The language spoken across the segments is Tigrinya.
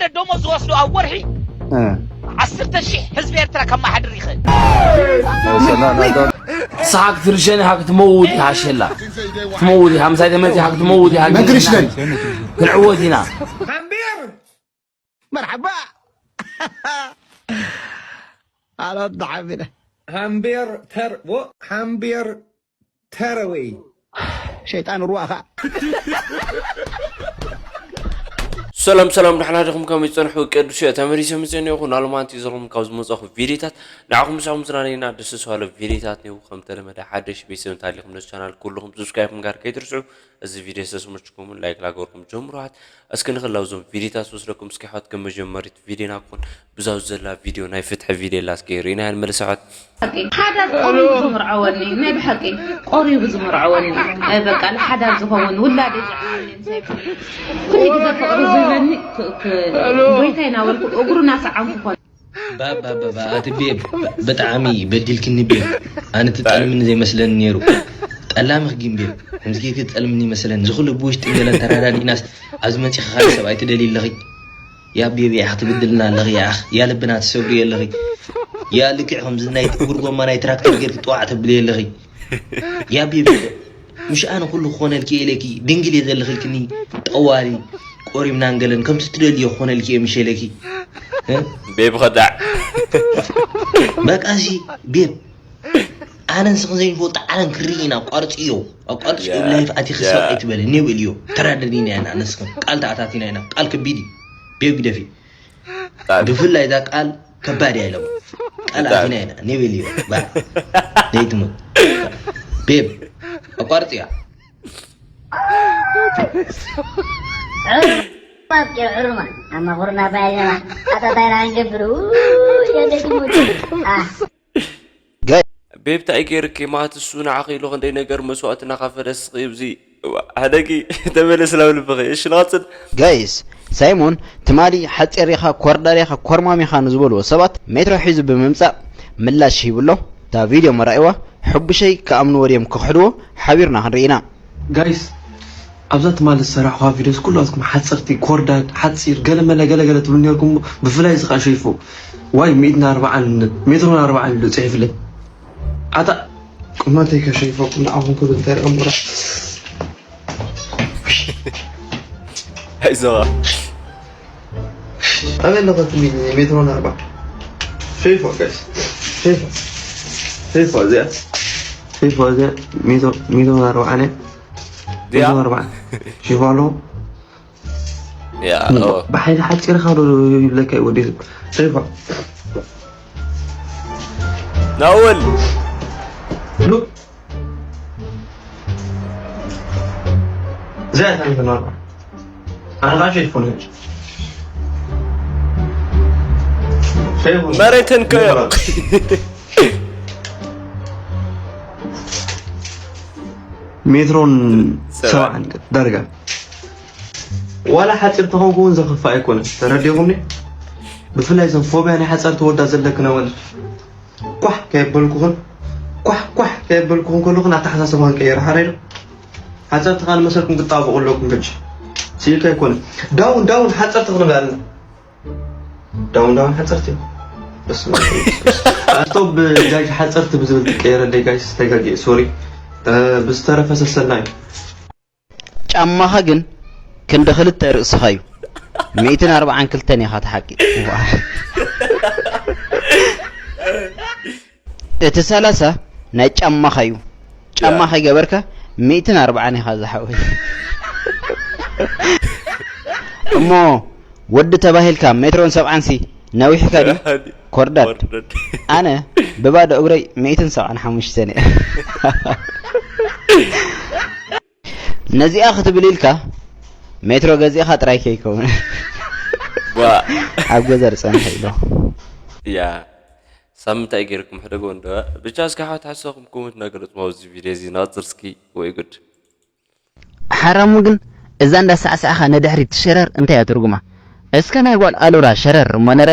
ሓደ ደሞዝ ዝወስዶ ኣብ ወርሒ እ፣ ዓሰርተ ሺሕ ህዝቢ ኤርትራ ከማሓድር ይኽእል። ሰና ናዶ ንስኻ ክትርሸን ኢኻ ክትመውት ኢኻ ሸላ ክትመውት ኢኻ ምሳይ ተመፂኻ ክትመውት ኢኻ መግርሽ ነን። ክንዕወት ኢና መርሓባ ኣላት ሓቢረ ሃምቤር ተር ወ ሃምቤር ተረወይ ሸይጣን ሩዋኻ ሰላም ሰላም፣ ደሕና ዲኹም? ከመይ ጸንሑ? ቅዱስ እየ ተመሊሰ ምጽእ ነይኹ። ናሎማንቲ ዘለኹም ካብ ዝመጻኹ ቪዲዮታት ንዓኹም ምሳኹም ዝናነይና ደስ ዝባለ ቪዲዮታት ነይኹ። ከም ተለመደ ሓደሽ ቤተሰብ እንተሃሊኹም ነዚ ቻናል ኩልኹም subscribe ምግባር ከይትርስዑ። እዚ ቪዲዮ ዝተስመችኩምን ላይክ ላገርኩም ጀምሩሃት። እስኪ ንኽላው ዞም ቪዲዮታት ዝወስደኩም እስኪ ሓት ከም መጀመሪት ቪዲዮና ክኾን ብዛው ዘላ ቪዲዮ ናይ ፍትሒ ቪዲዮ ላ እስኪ ርኢና ንመለስ ኣሕዋት። ሓዳር ቆሪቡ ዝምርዐወኒ ናይ ብሓቂ ቆሪቡ ዝምርዐወኒ በቃ ንሓዳር ዝኸውን ውላደይ ዝዓብየኒ ኩሉ ግዜ ፍቅሪ ዝህበኒ ጎይታ ይናበልኩ እግሩ ናሰዓምኩ ኮነ ባባባባ ኣቲ ቤብ ብጣዕሚ በዲልክኒ ቤብ ኣነ ትጠልምኒ ዘይመስለኒ ነይሩ ጠላምኽ ግን ቤብ ከምዚ ጌርኪ ትጠልምኒ ይመስለኒ ዝኹሉ ብውሽጢ ገለን ተረዳዲእናስ ኣብዚ መፂኺ ካልእ ሰብኣይ ትደልዪ ኣለኺ ያ ቤቢ ያኽ ትብድልና ኣለኺ ያኽ ያ ልብና ትሰብሪ ኣለኺ ያ ልክዕ ከምዚ ናይ እግር ጎማ ናይ ትራክተር ጌርኪ ጥዋዕ ተብሊ ኣለኺ ያ ቤቢ ምሽ ኣነ ኩሉ ክኾነልኪ ኢለኪ ድንግል እየ ዘለኺልክኒ ጠዋሊ ቆሪምናን ገለን ከምቲ ትደልዮ ክኾነልኪ እየ ምሽ ኢለኪ ቤብ ኸዳዕ በቃ እዚ ቤብ ኣነ ንስኽን ዘይንፈልጦ ዓለም ክርኢ ኢና ኣቋርፅዮ ኣቋርፅዮ ላይፍ ኣቲኺ ሰብ ኣይትበለ ኔው ኢልዮ ተራደዲና ኢና ንስኽን ቃል ተኣታቲና ኢና ቃል ከቢድ እዩ ቤብ ግደፊ ብፍላይ እዛ ቃል ከባድ እያ ኢሎም ቃል ኣቲና ኢና ኔው ኢልዮ ባ ዘይትሙት ቤብ ኣቋርፅያ ማፍቂር ዕሩማ ኣማኹርና ባይዘና ኣታታይና ንገብር የደግሙት ቤብታ ኣይገይርኪ ማለት እሱ ንዓኺ ኢሉ ክንደይ ነገር መስዋእቲ እናኸፈለ እስኺ ኣብዚ ሕደጊ ተመለስ ናብ ልብኺ እሺ ንቐፅል ጋይስ ሳይሞን ትማሊ ሓፂር ኢኻ ኮርዳድ ኢኻ ኮርማም ኢኻ ንዝበልዎ ሰባት ሜትሮ ሒዙ ብምምፃእ ምላሽ ሂቡ ኣሎ እታ ቪድዮ መራእይዋ ሕቡሸይ ክኣምንዎ ድዮም ክኽሕድዎ ሓቢርና ክንርኢ ኢና ጋይስ ኣብዛ ትማሊ ዝሰራሕኹዋ ቪድዮስ ኩላትኩም ሓፀርቲ ኮርዳድ ሓፂር ገለመለ ገለገለ ትብሉ ነርኩም ብፍላይ እዚ ከዓ ሸይፎ ዋይ ሚእትን ኣርባዓን ሜትሮን ኣርባዓን ኢሉ ፅሒፍለይ ኣታ ቁመተይ ከሸይፈኩም ንዓኹም ክብል እንታይ ርኦም ራ ኣይዞኻ ኣበይ ኣለኸ እቲ ሜትሮን ኣርባዓ ሸይፎ ጋይስ ሸይፎ ሸይፎ እዚኣ ሸይፎ እዚኣ ሜትሮን ኣርባዓ ናይ ዲያ ሜትሮን ኣርባዓ ሸይፎ ኣለኹ ያ ኦ ብሓይሊ ሓፂርካ ዶ ይብለካ እዩ ወዲ ሰብ ሸይፎ ናወል ሉክ እዚኣ እታ ሜትሮን ኣርባዓ ኣነ ከዓ ሸይፎ ነች ሸይፎ መሬትን ከዮ ሜትሮን ሰብዓን ዳርጋ ዋላ ሓፂር ተኾንኩ እውን ዘኽፍእ ኣይኮነን ተረዲኹምኒ ብፍላይ እዞም ፎብያ ናይ ሓፀርቲ ወዳ ዘለክን ኣዋልድ ኳሕ ከየበልኩኽን ኳሕ ኳሕ ከየበልኩኽን ከለኹን ኣተሓሳስባኽን ቀየር ሓረይ ዶ ሓፀርቲ ከዓ ንመሰልኩም ክትጣበቑ ኣለኩም በጂ ስኢልካ ኣይኮነን ዳውን ዳውን ሓፀርቲ ክንብል ኣለና ዳውን ዳውን ሓፀርቲ እዮም በስመ ኣብ ወመንፈስ ቅዱስ። ኣስቶብ ጋይስ ሓፀርቲ ብዝብል ትቀየረለይ ጋይስ ተጋጊየ ሶሪ ብዝተረፈ ሰሰና እዩ ጫማኻ ግን ክንዲ ክልተ ርእስኻ እዩ ሚእትን ኣርባዓን ክልተን ኢኻ ተሓቂ እቲ ሰላሳ ናይ ጫማኻ እዩ ጫማ ከይገበርካ ሚእትን ኣርባዓን ኢኻ ዝሓወይ እሞ ወዲ ተባሂልካ ሜትሮን ሰብዓንሲ ነዊሕካ ድዩ ኮርዳድ ኣነ ብባዶ እግረይ ሚእትን ሰብዓን ሓሙሽተን እየ ነዚኣ ክትብል ኢልካ ሜትሮ ገዚእኻ ጥራይ ከይከውን ኣብ ገዛ ዝፀንሐ ኢሎ ያ ሳምንት ኣይገይርኩም ሕደጎ እንዶ ብቻ እስኪ ሓት ሓሳኹም ኮመንት ነገር ጽማው እዚ ቪድዮ እዚ ናጽር እስኪ ወይ ጉድ ሓራሙ ግን እዛ እንዳሳዕሳዕኻ ንድሕሪት ትሸረር እንታይ እያ ትርጉማ እስከ ናይ ጓል ኣሉላ ሸረር እሞ ነረ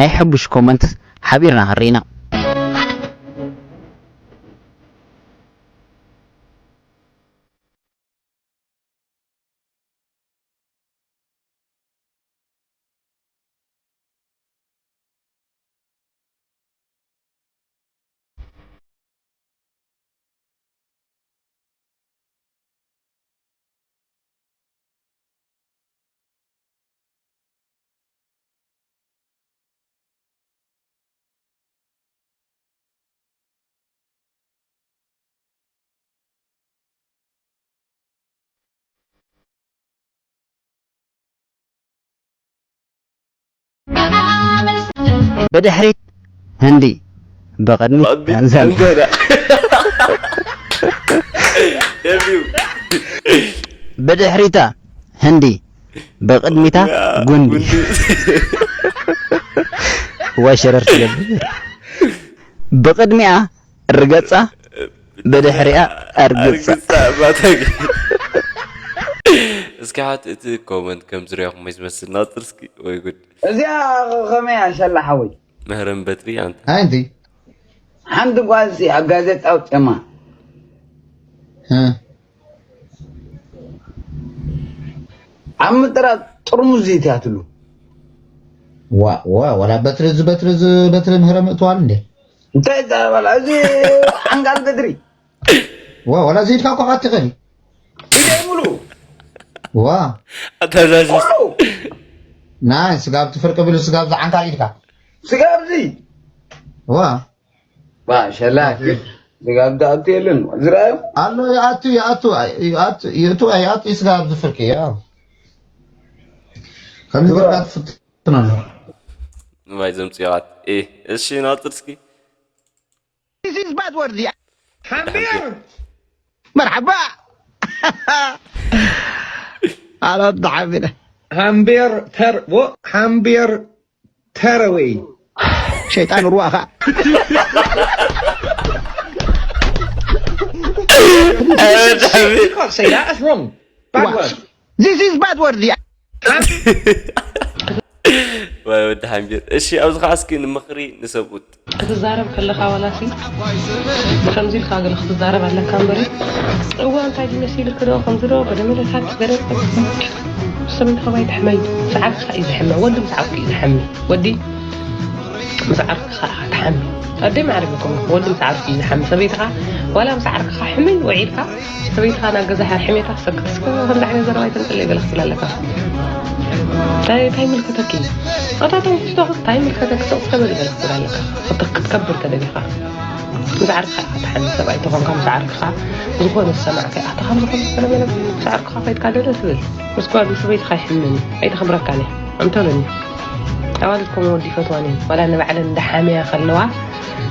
ናይ ሕቡሽ ኮመንትስ ሓቢርና ክንርኢና ብድሕሪት ህንዲ፣ ብቕድሚት ታንዛንያ። ብድሕሪታ ህንዲ፣ ብቕድሚታ ጉንዲ። ዋይ ሸረር ትገብር። ብቕድሚኣ ርገጻ፣ ብድሕሪኣ ኣርግጻ። ኣርግጻ ባታጊ። እስኪ ሓት እቲ ኮመንት ከም ዝሪኣኹም ዝመስል ናጽር እስኪ ወይ ጉድ። እዚኣ ከመይ ኣሸላ ሓወይ? ምህረም በትሪ ኣንተ። ኣይ፣ እንዲ። ሓንቲ ጓል ሲ ኣብ ጋዜጣ ኣውፅማ። እ። ኣብ ምጥራ ጥርሙዝ ዘይትያትሉ። ዋ፣ ዋ፣ ወላ በትሪ፣ እዚ በትሪ፣ እዚ በትሪ ምህረም እትዋል እንዴ? እንታይ ይዛረባል? እዚ ዓንጋል በትሪ። ዋ፣ ወላ ዘይትካ እኮ ካት ትኽእል። ኢደይ ሙሉ። ዋ። ኣታዛዝ። ኩሉ። ናይ ስጋብ ትፍርቅ ብሉ ስጋብ ዝዓንካል ኢድካ። ስጋብ እዚ። ዋ። ባ፣ ሸላ። ስጋብ ዝኣቱ የለን። ዝረኣዩ? ኣሎ፣ ይኣቱ፣ ይኣቱ፣ ይኣቱ፣ ይእቱ፣ ይኣቱ፣ ስጋብ ዝፍርቅ፣ ያው። ከም ዝፍርቅ ትፍትን ኣሎ። ዋይ፣ ዘምጽኣት። ኤ፣ እሺ፣ ናጽር እስኪ። This is bad word. ሓምቤር! መርሓባ! ኣራት ሓምቤር። ሓምቤር ተር-፣ ዎ፣ ሓምቤር ተረወይ። ሸይጣን ሩዋኻ። You can't say that, that's wrong. Bad What? Word. This is bad word. ወይ ወዲ ሓምቢር። እሺ፣ ኣብዚ ኸዓ እስኪ ንምኽሪ ንሰብኡት። ክትዛረብ ከለኻ ዋላሲ ብኸምዚ ኢልካ ገለ ክትዛረብ ኣለካ እምበር፣ እዋ እንታይ ድዩ መሲልክ ዶ፣ ከምዚ ዶ፣ ገለ መለታት፣ ገለ ሰበይትኻ ኣይትሕመይ። ሰዓብትኻ እዩ ዝሕመ፣ ወዲ ምስ ዓብኩ እዩ ዝሓሚ። ወዲ ምስ ዓርክኻ ኢኻ ትሓሚ። ኣደይ ማዕሪጉኩም፣ ወዲ ምስ ዓርኩ እዩ ዝሓሚ። ሰበይትኻ ዋላ ምስ ዓርክኻ ሕመይ ውዒልካ፣ ሰበይትኻ ናብ ገዛ ሕሜታ ትሰክት። እስከ ከምዚ ዓይነት ዘረባ ኣይተምፅለይ ገለ ክትብል ኣለካ። እንታይ፣ እንታይ ይምልከተኪ? ኣታ ተንኪስቶ እንታይ ይምልከተኪ? ስቕ እስከ በሊ ገለ ክትብል ኣለካ። ክት-፣ ክትከብር ተደሊኻ። ምስ ዓርክኻ ኢኻ ትሓሚ። ሰብኣይ ተኾንካ ምስ ዓርክኻ ዝኾነ ዝሰማዕካዮ፣ ኣታ ከም ዝኾነ ዝኾነ ገለ ምስ ዓርክኻ ከይድካ ደደ ትብል። ምስ ጓል ምስ ሰበይትኻ ይሕመኒ። ኣይተኽብረካን እየ። ኣምተለኒ። ኣዋልድ ከምኡ ወዲ ይፈትዋን እየን። ዋላ ንባዕለን እንዳሓመያ ከለዋ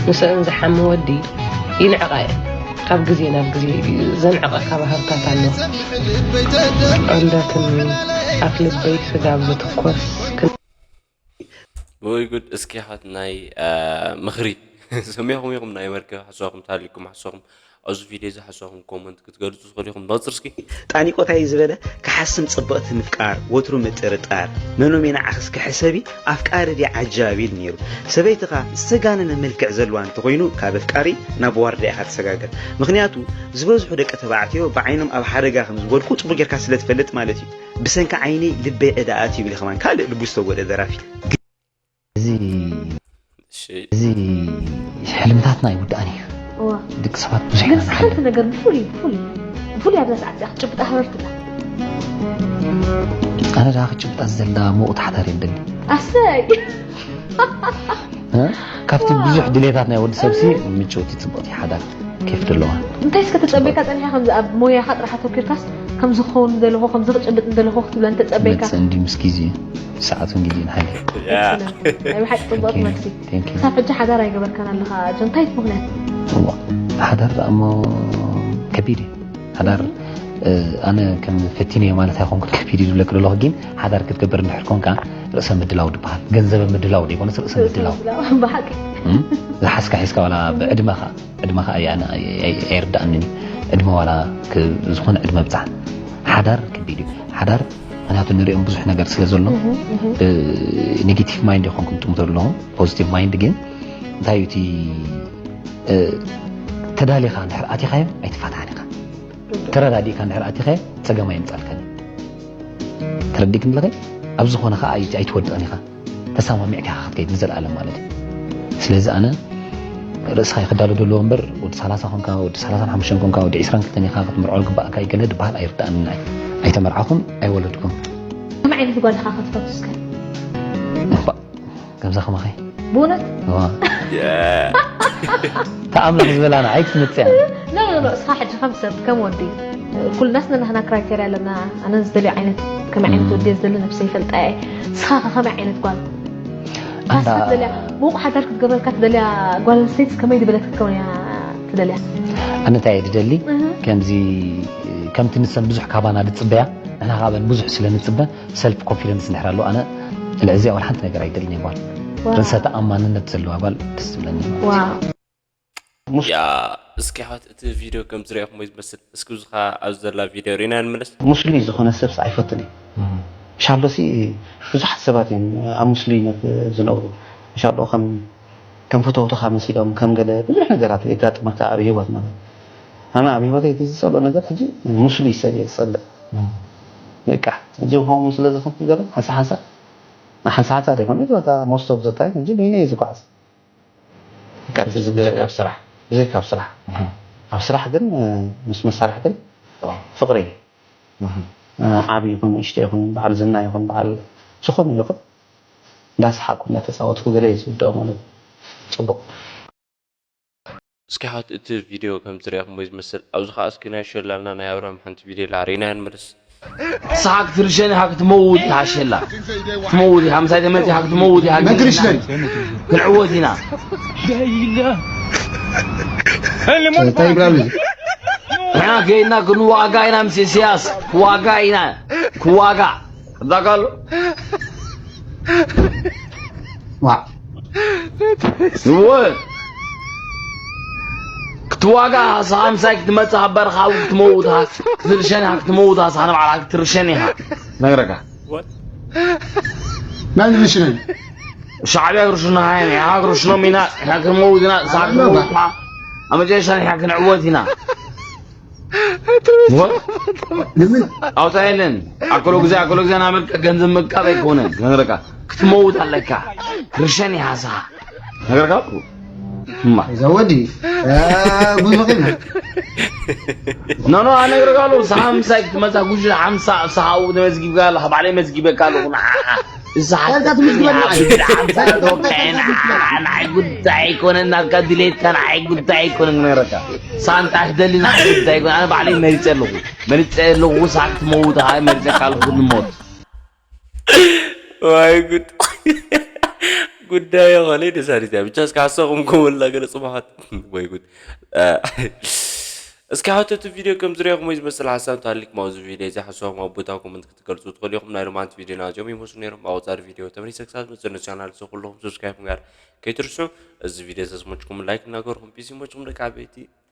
ንሰእን ዝሓሚ ወዲ ይንዕቓ እየን። ካብ ግዜ ናብ ግዜ ዘንዕቐካ ባህርታት ኣሎ። ቀልደትን ኣፍ ልበይ ስጋብ ዝትኮስ ክን- ወይ ጉድ! እስኪ ሓት ናይ፣ አ፣ ምኽሪ ሰሚዕኹም ኢኹም፣ ናይ መርከብ ሓሳብኩም ተሃልዩኩም ሓሳብኩም ኣብዚ ቪድዮ እዚ ሓሳብኩም ኮመንት ክትገልጹ ትኽእሉ ኢኹም። ናጽር እስኪ። ጣኒቆ ታይ ዝበለ፣ ክሓስም ጽብቕቲ ምፍቃር፣ ወትሩ ምጥርጣር፣ መኖም የንዓኽስ ክሕሰቢ፣ ኣፍቃሪ ድያ ዓጃቢ ኢሉ ነይሩ። ሰበይትኻ ዝተጋነነ መልክዕ ዘለዋ እንተኾይኑ፣ ካብ ኣፍቃሪ ናብ ዋርድያ ኢኻ ትሰጋገር። ምኽንያቱ፣ ዝበዝሑ ደቂ ተባዕትዮ ብዓይኖም ኣብ ሓደጋ ከም ዝወድቁ ጽቡቕ ጌርካ ስለ ትፈልጥ ማለት እዩ። ብሰንኪ ዓይነይ ልበይ ዕዳ ኣትዩ ይብል ከማን ካልእ ልቡ ዝተጎድአ ደራፊ። እዚ፣ እሺ። እዚ ሕልምታትና ኣይውዳእን እዩ። እዋ። ደቂ ሰባት ብዙሕ ግን ኢና ንሓልም። ሓንቲ ነገር ብፍሉይ፣ ብፍሉይ፣ ብፍሉይ ኣብዛ ሰዓት እዚኣ ክትጭብጣ ሃበርትላ። ኣነ ደኣ ክትጭብጣ ዝደሊ ደኣ ምዉቕ ታሕታሪ የብለኒ። ኣሰይ! እ? ካብቲ ኣዋ። ብዙሕ ድሌታት ናይ ወዲ ሰብሲ ምጭውቲ ጽብቕቲ ሓዳር ኬፍ ደለዋ። እንታይ እስከ ተጸበይካ ጸኒሓ ከምዚ ኣብ ሞያኻ ጥራሕ ኣተኲርካስ ከምዚ ክኸውን ዝደለኹ፣ ከምዚ ክጭብጥ ዝደለኹ ክትብለን ተጸበይካ? መጽእ እንዲ ምስ ግዜ፣ ሰዓቱን ግዜን ሓይሊ። ያ። Excellent። ናይ ብሓቂ ጽቡቕ ኦኬ፣ መልሲ። Thank you። ክሳብ ሕጂ ሓዳር ኣይገበርካን ኣለኻ፣ ጆን፣ እንታይ እዩ እቲ ምኽንያት? እዋ፣ ሓዳር ደኣ እሞ ከቢድ እዩ። ሓዳር፣ እ፣ ኣነ ከም ፈቲነዮ ማለት ኣይኮንኩን ከቢድ እዩ ዝብለኪ ዘለኹ፣ ግን ሓዳር ክትገብር እንድሕር ኮንካ ርእሰ ምድላው ዝበሃል፣ ገንዘብ ምድላው ዘይኮነስ ርእሰ ርእሰ ምድላው። ምድላው፣ ብሓቂ። እም? ዝሓዝካ ሒዝካ ዋላ ብዕድመኻ፣ ዕድመኻ ኣይ-፣ ኣነ ኣይ-፣ ኣይ-፣ ኣይርድኣንን እዩ። ዕድመ ዋላ ክ-፣ ዝኾነ ዕድመ ብጻሕ። ሓዳር ከቢድ እዩ። ሓዳር ምኽንያቱ ንሪኦም ብዙሕ ነገር ስለ ዘሎ፣ እህ፣ እህ። እ፣ ኔጌቲቭ ማይንድ ኣይኮንኩን ጥምቶ ዘለኹ፣ ፖዚቲቭ ማይንድ ግን እንታይ እዩ እቲ፣ እ፣ ተዳሊኻ እንድሕር ኣቲኻዮ ኣይትፋታሕን ኢኻ። ተረዳዲእካ እንድሕር ኣቲኻዮ ጸገም ኣየምጻልካን እዩ። ተረዲእክኒ ኣለኺ? ኣብ ዝኾነ ኸኣ ኣይ-፣ ኣይትወድቕን ኢኻ። ተሰማሚዕካ ኢኻ ክትከይድ ንዘለኣለም ማለት እዩ። ስለዚ ኣነ ርእስኻ እዩ ክዳሎ ዘለዎ እምበር፣ ወዲ ሰላሳ ኮንካ፣ ወዲ ሰላሳን ሓሙሽተን ኮንካ፣ ወዲ ዒስራን ክልተን ኢኻ ክትምርዖ ዝግባእካ እዩ ገለ ዝበሃል ኣይርድኣንን ኣይ-፣ ኣይተመርዓኹን፣ ኣይወለድኩን። ከመይ ዓይነት ጓል ኢኻ ክትፈቱ እስከ? እባ፣ ከምዛ ከማኸይ። ብእውነት? እዋ። የ- እታ ኣምላኽ ዝበላ ንዓይ ክትመጽእ እያ። ኖ፣ ኖ፣ ኖ፣ እስኻ ሕጂ ከም ሰብ፣ ከም ወዲ፣ ኩልናስ ነናህና ክራይቴርያ ኣለና። ኣነ ዝደልዮ ዓይነት፣ ከመይ ዓይነት እም። ወዲ እየ ዝደሊ ነብሰይ ይፈልጣ እየ። እስኻ ከ ከመይ ዓይነት ጓል? ንስኻ ትደልያ ምዉቕ ሓዳር ክትገብረልካ ትደልያ ጓል ኣንስተይቲ ከመይ ዝበለት ክትከውን እያ ትደልያ? ኣነ እንታይ እየ ዝደሊ? ከምዚ ከምቲ ንሰን ብዙሕ ካባና ዝጽበያ ንሕና ካበን ብዙሕ ስለ ንጽበ ሰልፍ ኮንፊደንስ እንድሕር ኣሎ ኣነ ልዕዚኣ ዋላ ሓንቲ ነገር ኣይደልን እየ ጓል። ርሰተ ኣማንነት ዘለዋ ጓል ደስ ትብለኒ። ያ እስኪ ኣሕዋት እቲ ቪድዮ ከም ዝረኣኹሞ ዝመስል እስኪ ብዙኻ ኣብዚ ዘላ ቪድዮ ርኢና ንመለስ። ሙስሉይ ዝኾነ ሰብስ ኣይፈቱን እየ። ሻሎሲ ብዙሓት ሰባት እዮም ኣብ ሙስሉይነት ዝነብሩ። ሻሎ ከም ከም ፈተውትኻ መሲሎም ከም ገለ ብዙሕ ነገራት የጋጥመካ ኣብ ህይወት ማለት። ኣነ ኣብ ህይወተይ እቲ ዝጸልኦ ነገር ሕጂ ሙስሉይ ሰብ እየ ዝጸልእ። በቃ ሕጂ ከምኡ ስለ ዝኾንኩ ገለ ሓንሳ ሓንሳ ሓንሳ ሓንሳ ዘይኮነ በቃ most of the time ሕጂ በይነ እየ ዝጓዓዝ። በቃ እቲ ዝግበር ካብ ስራሕ ብዘይ ካብ ስራሕ ኣብ ስራሕ ግን ምስ መሳርሕተይ ፍቕሪ እዩ። ዓቢ ይኹን ንእሽቶ ይኹን በዓል ዝና ይኹን በዓል ዝኾነ ይኹን እንዳሰሓቅኩ እንዳተፃወትኩ ገለ እዩ ዝውድኦ ማለት እዩ። ፅቡቅ። እስኪ ሓት እቲ ቪድዮ ከም ዝረኣኹሞ ዝመስል ኣብዚ ከዓ እስኪ ናይ ሸላልና ናይ ኣብርሃም ሓንቲ ቪድዮ ላዕሪና ንመለስ። ንስኻ ክትርሸን ኢኻ ክትመውት ኢኻ ሸላ ክትመውት ኢኻ ምሳይ ተመት ኢኻ ክትመውት ኢኻ ነግርሽ ነይ ክንዕወት ኢና እንታይ ይብላሉ ንሕና ከይድና ክንዋጋ ኢና ምስ ኢስያስ ክዋጋ ኢና ክዋጋ እዛ ቃሉ ዋ እወ ክትዋጋ ሳምሳይ ክትመጽእ ኣብ በረኻ ክትመውታ ክትርሸን ክትመውታ ሳነ ባዕላ ክትርሸን ኢኻ ነግረካ መን ዝሽነን ሻዕብያ ግርሽና ሃይነ ሃ ግርሽኖም ኢና ኢና ክንመውት ኢና ሳብ ክትመውታ ኣብ መጨረሻ ንሕና ክንዕወት ኢና ንምን ኣውታ የለን ኣክሎ ግዜ ኣክሎ ግዜ ናመልከ ገንዘብ ምቃብ ኣይኮነን ክነግረካ ክትመውት ኣለካ ክርሸን ይሃሳ ነገርካ እማ ዘወዲ ብዙ ቂና ኖኖ ኣነግረካ ኣለዉ ሰሓ ምሳይ ክትመፃ ጉጅለ ሓምሳ ኣብ ሰሓኡ ተመዝጊብካ ኣለካ ባዕለይ መዝጊበካ ኣለኹ ንዓኻ ንስሓ ኣንታ ትምዝግበና ንዓይ ጉዳይ ኣይኮነን ናትካ ድሌትካ ንዓይ ጉዳይ ኣይኮነን ክነግረካ ሳንታ ክደሊ ንዓይ ጉዳይ ኣይኮነ ኣነ ባዕለይ መሪፀ ኣለኹ መሪፀ ኣለኹ ሳዕ ክትመውት ከዓ መሪፀካ ኣለኹ ንሞት ዋይ ጉድ ጉዳይ ኾነ ደሳሪት እያ ብቻ እስከ ሓሳኹም ከመላ ገለ ፅቡሓት ወይ ጉድ እስኪ ሓተቱ ቪድዮ ከም ዝሪኦ ክሞ ዝመስል ሓሳብ ታሊክ ማውዚ ቪድዮ እዚ ሓሳብ ኣብ ቦታ ኮመንት ክትገልፁ ትኽእሉ ኢኹም ናይ ሎማንት ቪድዮ ናዚኦም ይመስሉ ነይሮም ኣውፃሪ ቪድዮ ተመሊሰ ክሳብ ዝመፅእ ቻናል ዝኹልኹም ሰብስክራይብ ምግባር ከይትርስዑ እዚ ቪድዮ ተዝመችኩም ላይክ እናገርኩም ፒስ ይመችኩም ደቂ ዓበይቲ